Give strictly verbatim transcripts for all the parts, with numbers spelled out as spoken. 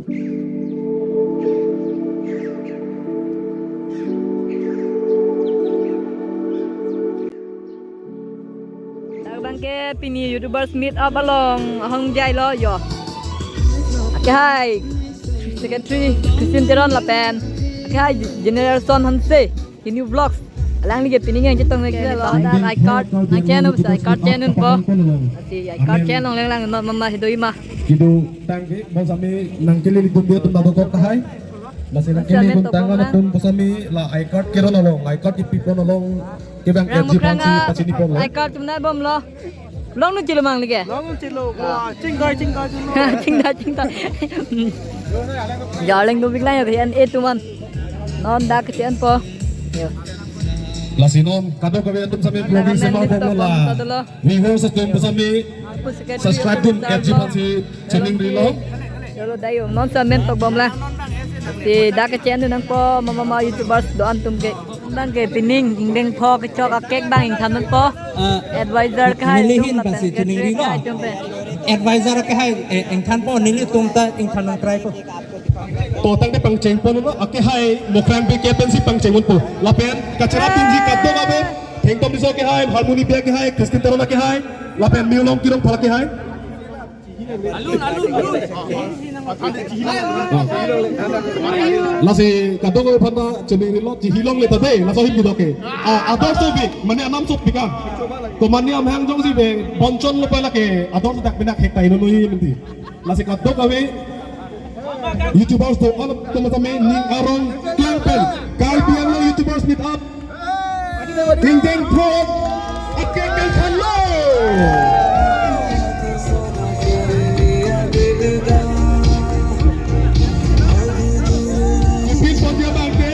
Dak abangke pini YouTubers meet up along ahong jailo yo. Akehai Secretary Christine Teron lapen akehai Generation Hanse, Kini Vlogs. Alangli ke pini nangchetong le kilo, dak I card nangchenun, I card chenunpo. Lasi I card chenlongle lang non mama hido ima. Kedo tangte bonsitame nangkele litum dia atum ta dokok tahai. Lasi nangkele atum tangte atum bonsitame la I card keron along, I card kipipon along kevang Rang kerji mukrang phansi a, pachiniponlo. I card chumna bomlo. Longnu chelo manglike. Longnu chelo. Wah, chingdai, chingdai, chingdai. Chingdai, chingdai. Jarling do biklang ya, yan e tuman. Non dak kechenpo. Yo. Lasi non kadokave atum sitame vlog sema pokok la. Viewers atum sitame subscribe dun kerji phansi cheningrilo. Chalo dayo, non sitame tok bomlang. Si dak kechenun nangpo mama mama YouTubers do-an atum ke. Abangke pining ingdeng pho kechok akek abang ingthan nangpo. Ah, advisor ke hai nelihin atum lapen pasi ke cheningrilo. Advisor ke hai, eh, ingthanpo, nelitum ta ingthan nang trypo. To tangte pangchengponlo, akehai mukrang bike pensi pangchengponpo. Lapen kacherap dunji kadokave, Thengtom Tisso akehai, harmony bike akehai, Christine Teron akehai, lapen Miulong Kirong Phar akehai. Lasi kadokave aphanta cheningrilo, chihilongle ta dei, laso ahin kedo ke. Ah, ador so bik, mane anam so bik ah. Komane amahang jongsi be, bonchonlo pala ke, ador so dak bina khek tai lo noi menti. Lasi kadokave YouTubers do-an atum sitame ning arong klem pen Karbi Anglong YouTubers meet up. Ingdeng pho akek kangthanlo. Pin pon dia abangke.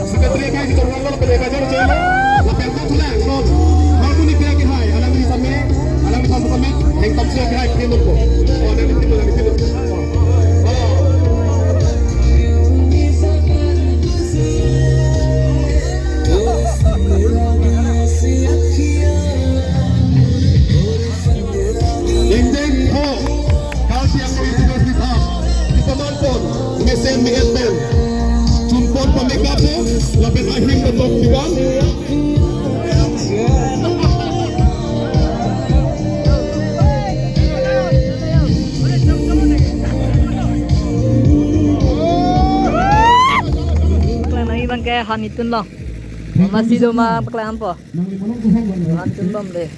Secretary kai kita ulang lo, pada kajar celo. Lapen ta tulang lo. Harmony bike akehai, alangli sitame, alangli sitame, Thengtom Tisso akehai, pin lo po. Oh, alangli pin lo, alangli pin lo. Oh. Ingdeng pho, Karbi Anglong YouTubers meet up. Kita nonpon, mesen me-et pen. Chunpon pamekapo, lapen ahim betok diwan. Paklang nangji abangke han itunlong. Masi do ma paklang po. Han tunbom de.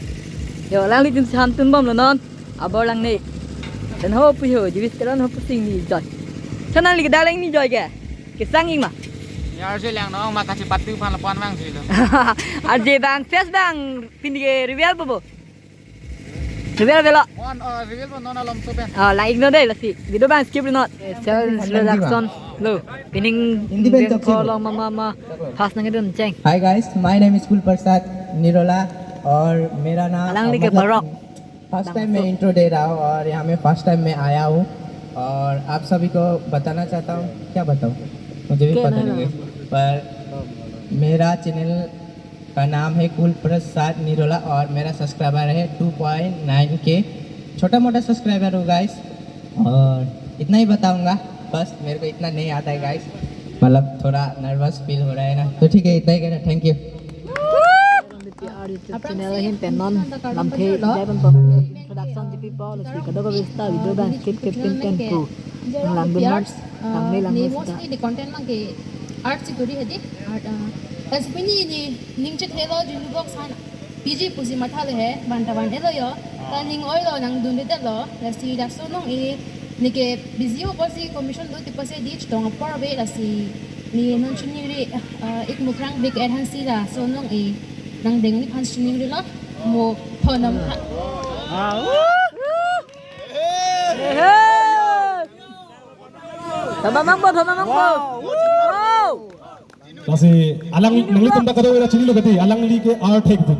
Yo, alanglitum si han tunbomlo non. Abor lang ne. Dan ho pu ho, Jewish Teron ho pu sing ni joi. Sana lagi dalang ni joi ke. Kesang ing ma. Ya, arje lang nong, ma kachipatu phan lapuan mang silo. Arje bang, face bang, pin ke reveal bobo. Reveal velo. One, uh, reveal po non alom so pen. Ah, like no dei lasi. Video bang skip not. Self introduction lo. Pining Hindi pen talk ko sih. Lo mama ma. First nang dun cheng. Hi guys, my name is Kul Prasad Nirola और मेरा नाम, alangli ke मतलब, Barok. First time मैं इंट्रो दे रहा हूँ और यहाँ में फर्स्ट टाइम मैं आया हूँ और आप सभी को बताना चाहता हूँ, क्या बताऊँ, मुझे भी क्या पता नाम नहीं है? है, पर मेरा चैनल का नाम है कुल प्रसाद निरोला और मेरा सब्सक्राइबर है टू पॉइंट नाइन के। छोटा मोटा सब्सक्राइबर हूँ गाइस, और इतना ही बताऊँगा, बस मेरे को इतना नहीं आता है गाइस, मतलब थोड़ा नर्वस फील हो रहा है ना, तो ठीक है, इतना ही कहना, thank you. T R YouTube channel ahin pen non lamthe jai pen pon introduction jipipo, lasi kadokave ta video bang skip ke pin pen pu. Nang lang dun non, lang me lang me sita. Mostly the content abangke art si turi hedi. Art, ah, as pini ni ning chet helo jun box han P G pusi matha le he, ban ta ban elo yo. Ta ning oilo nang dun de lo, lasi laso along e, neke busy ho pusi commission do ti pusi di chetong apor ave lasi ne non chiningri, ah, ik mukrang bik er hansi laso along e, nang deng ni phan chiningrilo, mo phonam ha. Thoma mangpo, thoma mangpo. Wow. Lasi alang nanglitum ta kadokave ta chinilo kati, alangli ke art thek tu.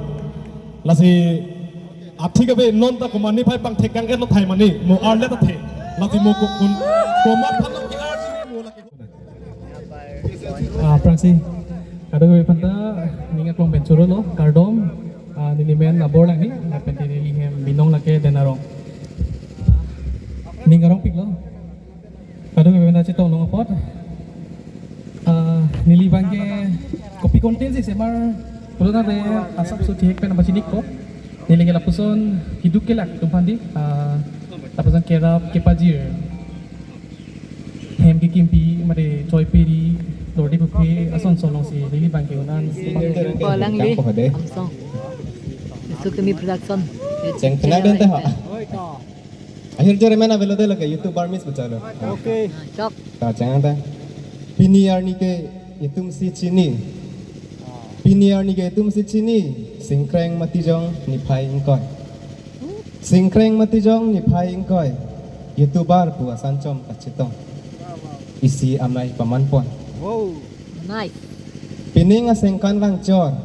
Lasi athik ave non ta komatne phai pangthek kang et lo thai mane, mo art le ta thek. Lasi mo ko kun, komat phan lo ke art si mo lake. Ah, aphrangsi kadokave aphanta ning aklong pen choro lo, kardom, ah, neli men Abor Langni, lapen neli hem Binong lake Denarong. Ah, Ning arongpiklo. Kadokave pen chetong long apot. Ah, neli abangke kopi content si semar pulo tangte asapso thihek pen nangpachinikpo. Neli ke lapuson keduk kelak atum aphan di. Ah, lapuson kerap kepajir, hem kekimpi, mate choi peri, lordi pukri, ason ason alongsi neli abangke un-an. Ko alangli, Amsong. Isu kami production. Cheng pena den te ha. Ahir jore mena avelo de lake YouTuber miss bachalo. Okay. Chok. Ta cheng ta. Pini arni ke itum si chini. Pini arni ke itum si chini. Singkreng Matijong niphai ingkoi. Singkreng Matijong niphai ingkoi. YouTuber pu asan chom kachetong. Isi amei pamanpon. Wow. Nice. Pining asengkan vangchor.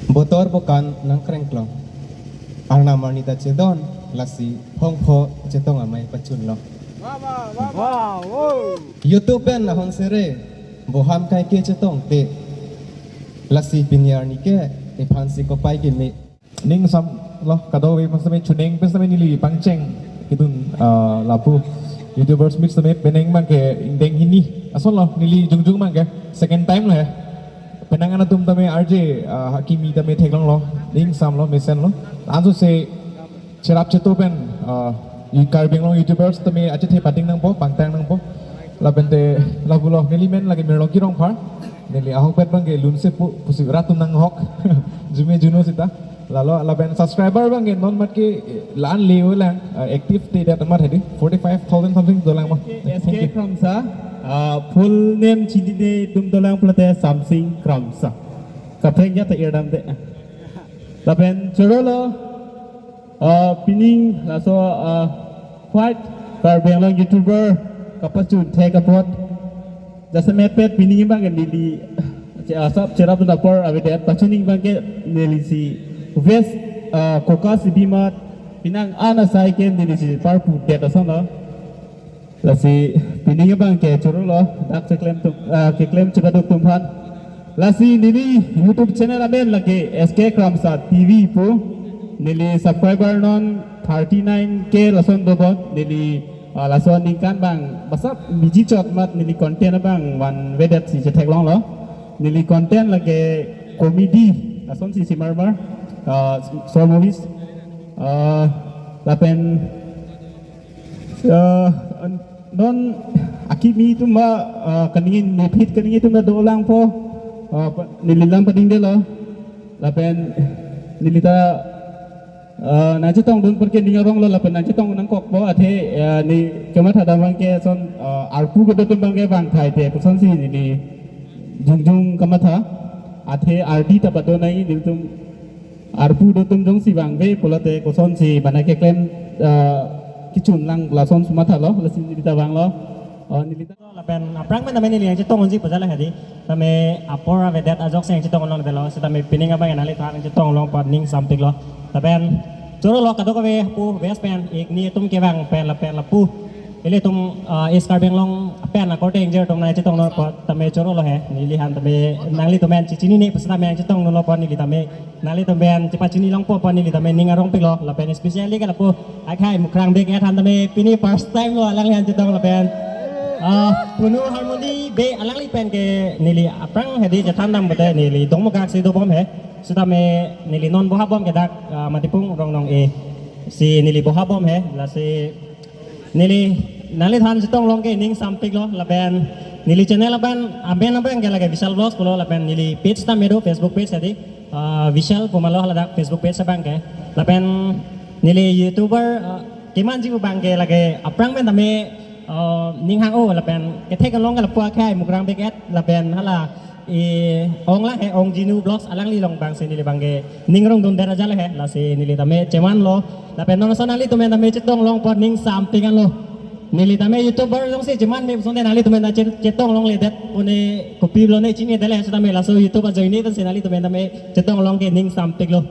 Botor bokan nangkrengklong. Arnam arni ta chedon, lasi phongpho chetong amei pachunlong. Wow, wow. YouTube pen ahon sere, boham kaike chetong te. Lasi pini arni ke, ephan si kopai keme. Ning samlo, kadokave pen sitame chuneng pen sitame neli pangcheng. Kedun, ah, lapu YouTubers meet sitame penang abangke ingdeng hini. Asonlo, neli jongjong abangke. Second time lo he. Penang an atum tame R J, ah, Hakimi tame theklonglo, ning samlo, mesenlo. Anso se cherap cheto pen, ah, i Karbi Anglong YouTubers tame achethe pading nangpo, pangtang nangpo. Lapen te lapulo, neli men lake Mirlongki Rongphar. Neli ahokpet abangke Lunsepo pusi rat atum nanghok. Jume juno sita. Lalo lapen subscriber abangke non mat ke, eh, la-an le-o lang, ah, active te det amat hedi. Forty-five thousand something dolang ma. Thank you. S K Kramsa, ah, full name chinine atum dolang pulote Samsing Kramsa. Kaprek ya ta irdam de. Lapen chorolo, ah, pining laso, ah, fight Karbi Anglong YouTuber kapachun thek apot. Jasemet pet pining abangke neli che-, asap cherapdun apor avedet, pachining abangke neli si West, ah, Koka sibi amat, penang an asai ke neli si parpudet asonlo. Lasi pining abangke chorolo, dak cheklem atum, ah, keklem chepaduk atum aphan. Lasi neli YouTube channel amen lake S K Kramsa T V pu. Neli subscriber non thirty-nine K lason dobom. Neli, ah, laso aningkan abang basap miji chot amat neli content abang vanvedet si chetheklonglo. Neli content lake comedy, lasonsi si marmar, ah, short movies. Ah, lapen, ah, non Hakimi atum ma, ah, kaningje mephi kaningje atum ta dolangpo, ah, pa-, neli lang padingdelo. Lapen neli ta, ah, nangchetongdun apor ke ning aronglo, lapen nangchetong nangkokpo, athe, ah, ne kamatha dam abangke ason, ah, arpu kedo atum abangke vangthai te pusonsi neli jongjong kamatha, athe ardi ta pado nai nelitum arpu do atum jongsi vangve pulote kosonsi mane keklem, ah, kechun lang lason si mathalo, lasi neli ta vanglo. Oh, neli ta lapen aphrang pen tame neli nangchetong unji pu jala hedi. Tame apor avedet ajoksi nangchetong longdetlo, sitame pining abang nangliphan nangchetong long apot ning sampiklo. Lapen chorolo kadokave pu best pen ik ni atum kevang pen lapen lapu ilitum, ah, East Karbi Anglong pen akorte ingjir atum nangchetong long apot tame chorolo he. Neliphan tame nanglitum pen chechinine pusitame nangchetong long apot neli tame nanglitum pen chepachini longpo apot neli tame ning arongpiklo, lapen especially ke lapu akhai Mukrang Big Ad aphan tame pini first time lo alangliphan chetong lapen, ah, Punu Harmony Bey alangli pen ke neli aphrang hedi chethan dam pute neli Dongmukak si dobom he. Sitame neli non bohabom ke dak, ah, Matipung Rongnong e si neli bohabom he, lasi neli nangliphan chetong long ke ning sampiklo, lapen neli channel abang amen abang ke lake Vishal Vlogs pulo, lapen neli page tame do, Facebook page hedi, ah, Vishal pu malo haladak Facebook page abang ke. Lapen neli YouTuber, ah, kemanji pu abang ke lake aphrang pen tame, ah, ning hang-o lapen kethek along ke lapu akhai Mukrang Big Ad lapen hala i ong lang he, Ong Jinu Vlogs alangli along abangsi neli abangke ning arongdundet ajal he, lasi neli tame chemanlo. Lapen non ason nanglitum pen tame chetong long apot ning sampik anlo. Neli tame YouTuber jongsi cheman me puson te nanglitum pen ta che-, chetong longledet pune kopi lo ne chinine dele, sitame laso YouTube ajoine pensi nanglitum pen tame chetong long ke ning sampiklo.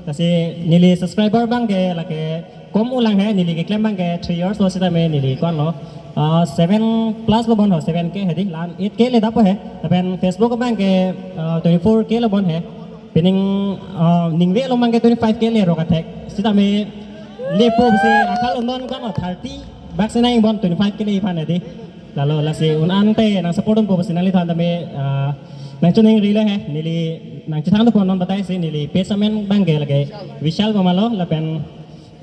Lasi neli subscriber abangke lake kom-o lang he, neli keklem abangke three years lo sitame neli ko-an lo, ah, seven plus lo bon ho, seven K hedi, la-an eight K le dapo he. Lapen Facebook abangke, ah, twenty-four K lo bon he. Pining, ah, ningve along abangke twenty-five K le ro kathek. Sitame Lepo pusi akhal non kan thirty bak si nang bon twenty-five kele iphan adi. Lalo lasi un ante nang support unpo pusi nangliphan tame, ah, nangchoningri lo he. Neli nangchethang do pon non batai si neli page amen abangke lake Vishal Boma lo lapen,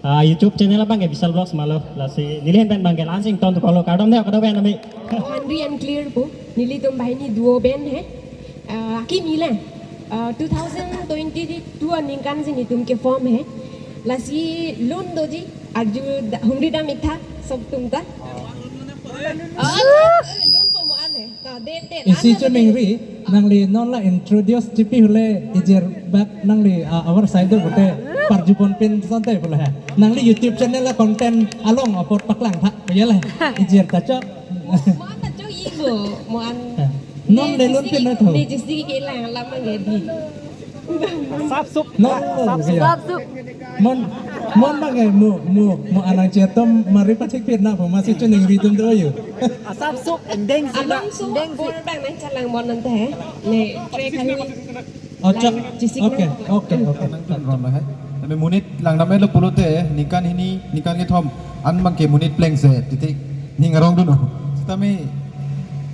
ah, YouTube channel abangke Vishal Vlogs ma lo. Lasi neli ahin pen abangke la-an si ington dokok lo, kardom dei kadokave tame. Henry and Clear pu, nelitum banghini duo band he. Ah, akimi le, ah, two thousand twenty-two aningkan si netum ke form he. Lasi lun doji, arju da-, humri dam ik tha, sok tum ta. Ah, lun po mo an he. Ta, de, de, isi la, choningri, nangli non la introduce chipi hule ijir bak nangli, ah, our side pute parju ponpin sante pule he. Nangli YouTube channel la content along apot paklang tha, ya le. Ijir ta chok. Mo an ta chok ibo, mo an. Eh, non ne lelun jisi pin na tho. Ne jisi ke lang lam nge di. Sap sup. No, sap sup. Iya. Sap sup. Mon, mon abangke mo, mo, mo anang chetom mari pathik pin na po, masi choningri tum do yo. Asap sup, endeng si na, along su endeng si. Bor bang nang chalang mon nang te. Ne track kami. Oh, chak. Lang jisik. Oke, lang. Oke, oke. Nang tun ron lo he. Tame monit lang dam lo pulote ningkan hini, ningkan kethom an abangke monit plengse titik ning arong dun. Sitame,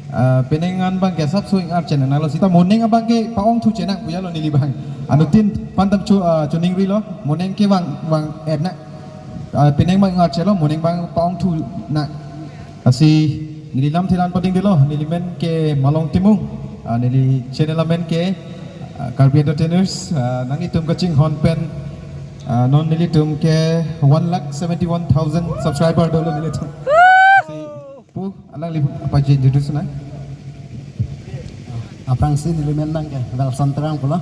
ah, penang an abangke asap suing ar chenang lo, sita moning abangke pa-ongthu chenang puya lo neli abang. Anuttin aphan ta cho, ah, choningri lo, moning ke vang, vang-et nang. Ah, penang vang-et chelo, moning abang pa-ongthu nang. Lasi neli lam thilan pading dilo, neli men ke Malong Timung, ah, neli channel amen ke, ah, Karbi Entertainers, ah, nanglitum kachinghon pen, ah, non nelitum ke one lakh seventy-one thousand subscriber dolo nelitum. Lasi pu, alangli pajir introduce nang. Aphrangsi neli men abangke Welson Terang pulo,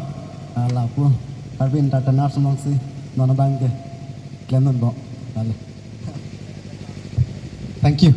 ah, lapu Karbi Entertainers alongsi non abangke klemdun po. Lale. Thank you.